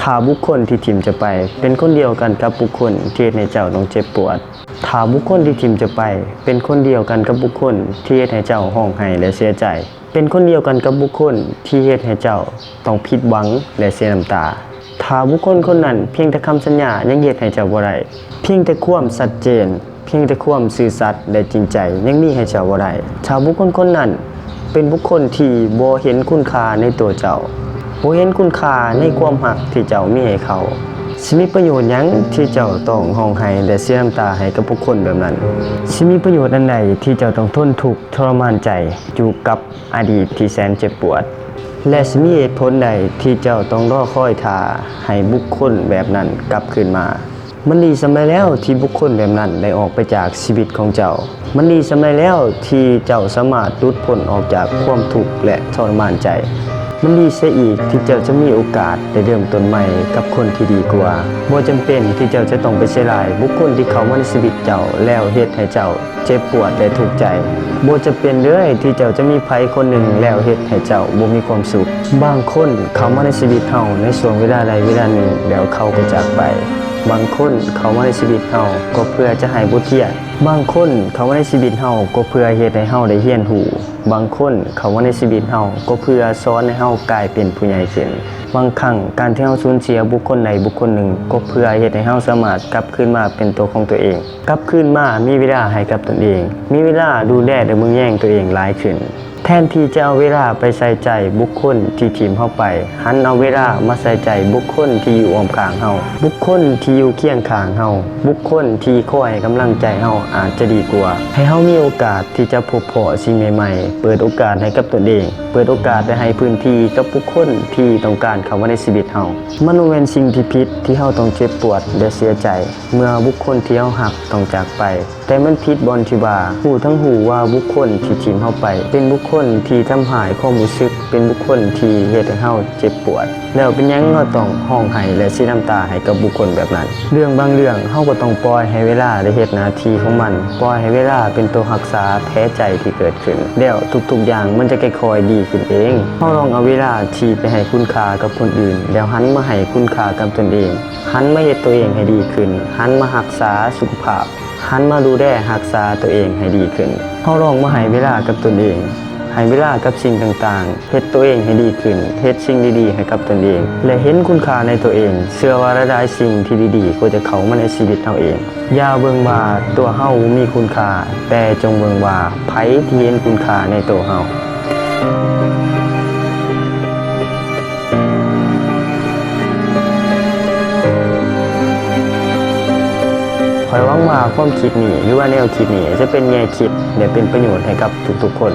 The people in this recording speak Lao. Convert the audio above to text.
ຖ້າບຸກຄົນທີ່ຖິ້ມເຈົ້າໄປ ເປັນຄົນດຽວກັນກັບບຸກຄົນທີ່ເຮັດໃຫ້ເຈົ້າຕ້ອງເຈັບປວດ, ຖ້າບຸກຄົນທີ່ຖິ້ມເຈົ້າໄປ ເປັນຄົນດຽວກັນກັບບຸກຄົນທີ່ເຮັດໃຫ້ເຈົ້າຮ້ອງໄຫ້ ແລະ ເສຍໃຈ, ເປັນຄົນດຽວກັນກັບບຸກຄົນທີ່ເຮັດໃຫ້ເຈົ້າຕ້ອງຜິດຫວັງ ແລະ ເສຍນ້ຳຕາ. ຖ້າບຸກຄົນຄົນນັ້ນພຽງແຕ່ຄຳສັນຍາຍັງເຮັດໃຫ້ເຈົ້າບໍ່ໄດ້, ພຽງແຕ່ຄວາມຊັດເຈນ, ພຽງແຕ່ຄວາມຊື່ສັດ ແລະ ຈິງໃຈຍັງມີໃຫ້ເຈົ້າບໍ່ໄດ້, ຖ້າບຸກຄົນຄົນນັ້ນເປັນບຸກຄົນທີ່ບໍ່ເຫັນຄຸນຄ່າໃນຕົວເຈົ້າ, ບໍ່ເຫັນຄຸນຄ່າໃນຄວາມຮັກທີ່ເຈົ້າມີໃຫ້ເຂົາ, ຊິມີປະໂຫຍດຫຍັງທີ່ເຈົ້າຕ້ອງຮ້ອງໄຫ້ ແລະ ເສຍນ້ຳຕາໃຫ້ກັບບຸກຄົນແບບນັ້ນ? ຊິມີປະໂຫຍດອັນໃດທີ່ເຈົ້າຕ້ອງທົນທຸກທໍລະມານໃຈຢູ່ກັບ ອະດີດທີ່ແສນເຈັບປວດ ແລະ ຊິມີເຫດຜົນໃດທີ່ເຈົ້າຕ້ອງລໍຄອຍຖ້າໃຫ້ບຸກຄົນແບບນັ້ນກັບຄືນມາ? ມັນດີສ່ຳໃດແລ້ວທີ່ບຸກຄົນແບບນັ້ນໄດ້ອອກໄປຈາກຊີວິດຂອງເຈົ້າ? ມັນດີສ່ຳໃດແລ້ວທີ່ເຈົ້າສາມາດຫຼຸດພົ້ນອອກຈາກຄວາມທຸກ ແລະ ທໍລະມານໃຈ? ມັນດີເສຍອີກທີ່ເຈົ້າຈະມີໂອກາດໄດ້ເລີ່ມຕົ້ນໃໝ່ກັບຄົນທີ່ດີກວ່າ. ບໍ່ຈຳເປັນທີ່ເຈົ້າຈະຕ້ອງໄປເສຍດາຍບຸກຄົນທີ່ເຂົ້າມາໃນຊີວິດເຈົ້າ ແລ້ວເຮັດໃຫ້ເຈົ້າ ເຈັບປວດ ແລະ ທຸກໃຈ. ບໍ່ຈຳເປັນເລີຍທີ່ເຈົ້າຈະມີໃຜຄົນໜຶ່ງແລ້ວເຮັດໃຫ້ເຈົ້າບໍ່ມີຄວາມສຸກ. ບາງຄົນເຂົ້າມາໃນຊີວິດເຮົາໃນຊ່ວງເວລາໃດເວລາໜຶ່ງ ແລ້ວເຂົາກໍຈາກໄປ. ບາງຄົນເຂົ້າມາໃນຊີວິດເຮົາກໍເພື່ອຈະໃຫ້ບົດຮຽນ. ບາງຄົນເຂົ້າມາໃນຊີວິດເຮົາກໍເພື່ອເຮັດໃຫ້ເຮົາໄດ້ຮຽນຮູ້. ບາງຄົນເຂົ້າມາໃນຊີວິດເຮົາກໍເພື່ອສອນໃຫ້ເຮົາກາຍເປັນຜູ້ໃຫຍ່ຂຶ້ນ. ບາງຄັ້ງການທີ່ເຮົາສູນເສຍບຸກຄົນໃດບຸກຄົນໜຶ່ງ ກໍເພື່ອເຮັດໃຫ້ເຮົາສາມາດກັບຄືນມາເປັນຕົວຂອງຕົວເອງ. ກັບຄືນມາມີເວລາໃຫ້ກັບຕົນເອງ, ມີເວລາດູແລ ແລະ ເບິ່ງແຍງຕົວເອງຫຼາຍຂຶ້ນ. ແທນທີ່ຈະເອົາເວລາໄປໃສ່ໃຈບຸກຄົນທີ່ຖິ້ມເຮົາໄປ, ຫັນເອົາເວລາມາໃສ່ໃຈບຸກຄົນທີ່ຢູ່ອ້ອມຂ້າງເຮົາ, ບຸກຄົນທີ່ຢູ່ຄຽງຂ້າງເຮົາ, ບຸກຄົນທີ່ຄອຍໃຫ້ກຳລັງໃຈເຮົາອາດຈະດີກວ່າ. ໃຫ້ເຮົາມີໂອກາດທີ່ຈະພົບພໍ້ສິ່ງໃໝ່ໆ, ເປີດໂອກາດໃຫ້ກັບຕົນເອງ, ເປີດໂອກາດ ແລະ ໃຫ້ພື້ນທີ່ກັບບຸກຄົນທີ່ຕ້ອງການເຂົ້າມາໃນຊີວິດເຮົາ. ມັນບໍ່ແມ່ນສິ່ງທີ່ຜິດທີ່ເຮົາຕ້ອງເຈັບປວດ ແລະ ເສຍໃຈ ເມື່ອບຸກຄົນທີ່ເຮົາຮັກຕ້ອງຈາກໄປ, ແຕ່ມັນຜິດບ່ອນທີ່ວ່າ ຮູ້ທັງຮູ້ວ່າບຸກຄົນທີ່ຖິ້ມເຮົາໄປ ເປັນບຸກຄົນທີ່ທຳຮ້າຍຄວາມຮູ້ສຶກ, ເປັນບຸກຄົນທີ່ເຮັດໃຫ້ເຮົາເຈັບປວດ. ແລ້ວເປັນຫຍັງເຮົາຕ້ອງຮ້ອງໄຫ້ ແລະ ເສຍນ້ຳຕາໃຫ້ກັບບຸກຄົນແບບນັ້ນ? ເລື່ອງບາງເລື່ອງ ເຮົາກໍຕ້ອງປ່ອຍໃຫ້ເວລາໄດ້ເຮັດໜ້າທີ່ຂອງມັນ, ປ່ອຍໃຫ້ເວລາເປັນຕົວຮັກສາແຜໃຈທີ່ເກີດຂຶ້ນ, ແລ້ວທຸກໆຢ່າງມັນຈະຄ່ອຍໆດີຂຶ້ນເອງ. ເຮົາລອງເອົາເວລາທີ່ໄປໃຫ້ຄຸນຄ່າກັບຄົນອື່ນ ແລ້ວຫັນມາໃຫ້ຄຸນຄ່າກັບຕົນເອງ. ຫັນມາເຮັດຕົວເອງໃຫ້ດີຂຶ້ນ, ຫັນມາຮັກສາສຸຂະພາບ, ຫັນມາດູແລຮັກສາຕົວເອງໃຫ້ດີຂຶ້ນ. ເຮົາລອງມາໃຫ້ເວລາກັບຕົນເອງ, ໃຫ້ເວລາກັບສິ່ງຕ່າງໆ, ເຮັດຕົວເອງໃຫ້ດີຂຶ້ນ, ເຮັດສິ່ງດີໆໃຫ້ກັບຕົນເອງ ແລະ ເຫັນຄຸນຄ່າໃນຕົວເອງ. ເຊື່ອວ່າຫຼາຍໆສິ່ງທີ່ດີໆກໍຈະເຂົ້າມາໃນຊີວິດເຮົາເອງ. ຢ່າເບິ່ງວ່າຕົວເຮົາບໍ່ມີຄຸນຄ່າ, ແຕ່ຈົ່ງເບິ່ງວ່າໃຜທີ່ເຫັນຄຸນຄ່າໃນໂຕເຮົາ. ຂ້ອຍຫວັງວ່າຄວາມຄິດນີ້ ຫຼືວ່າແນວຄິດນີ້ ຈະເປັນແງ່ຄິດ ແລະ ເປັນປະໂຫຍດໃຫ້ກັບທຸກໆຄົນ.